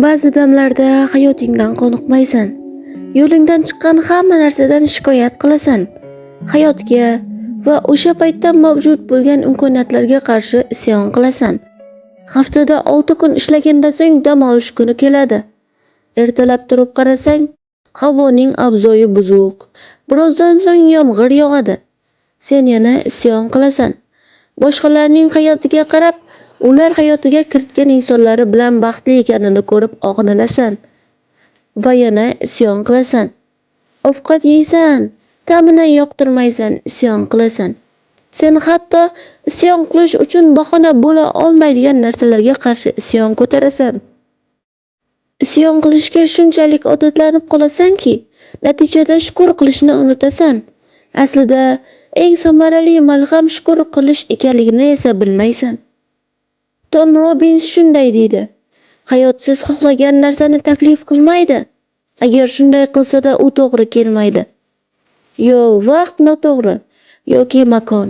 Ba'zi damlarda hayotingdan qoniqmaysan. Yo'lingdan chiqqan hamma narsadan shikoyat qilasan. Hayotga va o'sha paytda mavjud bo'lgan imkoniyatlarga qarshi isyon qilasan. Haftada 6 kun ishlagandan so'ng dam olish kuni keladi. Ertalab turib qarasang, havoning avzoyi buzuq. Birozdan so'ng yomg'ir yog'adi. Sen yana isyon qilasan. Boshqalarning hayotiga qarab, ular hayotiga kiritgan insonlari bilan baxtli ekanini ko'rib og'rinasan va yana isyon qilasan. Ovqat yeysan, ta'mini yoqtirmaysan, isyon qilasan. Sen hatto isyon qilish uchun bahona bo'la olmaydigan narsalarga qarshi isyon ko'tarasan. Isyon qilishga shunchalik odatlanib qolasanki, natijada shukr qilishni unutasan. Aslida eng samarali malham shukr qilish ekanligini esa bilmaysan. Tom Robbins shunday deydi: Hayot siz xohlagan narsani taklif qilmaydi. Agar shunday qilsa-da, u to'g'ri kelmaydi. Yo vaqt noto'g'ri yoki makon.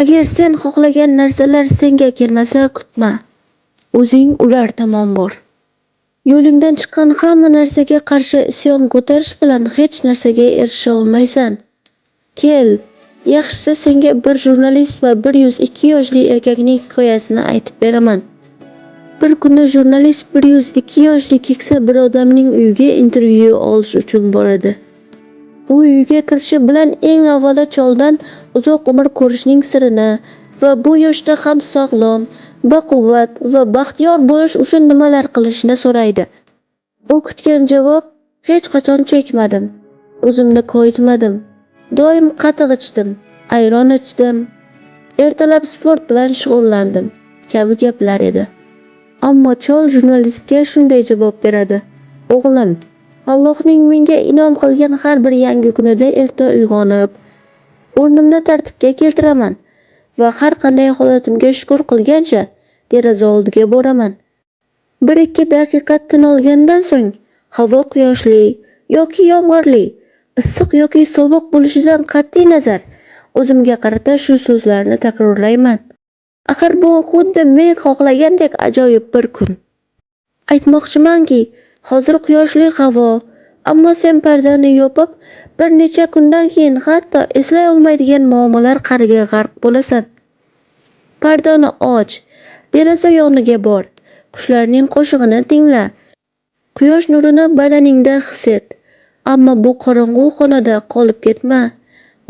Agar sen xohlagan narsalar senga kelmasa, kutma. O'zing ular tomon bor. Yo'lingdan chiqqan hamma narsaga qarshi isyon ko'tarish bilan hech narsaga erisha olmaysan. Kel, yaxshisi senga bir jurnalist va 102 yoshli erkakning hikoyasini aytib beraman. Bir kuni jurnalist 102 yoshli keksa bir odamning uyiga intervyu olish uchun boradi. U uyga kirishi bilan eng avvalo choldan uzoq umr ko'rishning sirini va bu yoshda ham sog'lom, baquvvat va baxtiyor bo'lish uchun nimalar qilishini so'raydi. U kutgan javob: hech qachon chekmadim, o'zimni koyitmadim, doim qatiq ichdim, ayron ichdim, ertalab sport bilan shug'ullandim kabi gaplar edi. Ammo chol jurnalistga shunday javob beradi: O'g'lim, Allohning menga in'om qilgan har bir yangi kunida erta uyg'onib, o'rnimni tartibga keltiraman va har qanday holatimga shukr qilgancha deraza oldiga boraman. 1-2 daqiqa tin olgandan so'ng havo quyoshli yoki yomg'irli, issiq yoki sovuq bo'lishidan qat'iy nazar o'zimga qarata shu so'zlarni takrorlayman. Axir bu xuddi men xohlagandek ajoyib bir kun. Aytmoqchimanki, hozir quyoshli havo, ammo sen pardani yopib, bir necha kundan keyin hatto eslay olmaydigan muammolar qa'riga g'arq bo'lasan. Pardani och, deraza yoniga bor, qushlarning qo'shig'ini tingla, quyosh nurini badaningda his et. Ammo bu qorong'u xonada qolib ketma.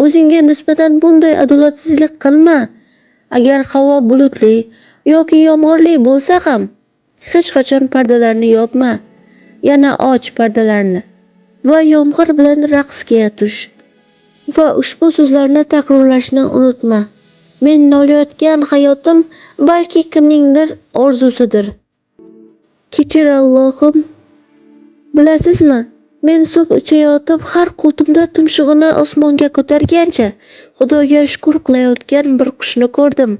O'zingga nisbatan bunday adolatsizlik qilma. Agar havo bulutli yoki yomg'irli bo'lsa ham, hech qachon pardalarni yopma. Yana och pardalarni va yomg'ir bilan raqsga tush. Va ushbu so'zlarni takrorlashni unutma. Men nolayotgan hayotim balki kimningdir orzusidir. Kechir Allohim. Bilasizmi, men suv ichayotib har qultumda tumshug'ini osmonga ko'targancha Xudoga shukr qilayotgan bir qushni ko'rdim.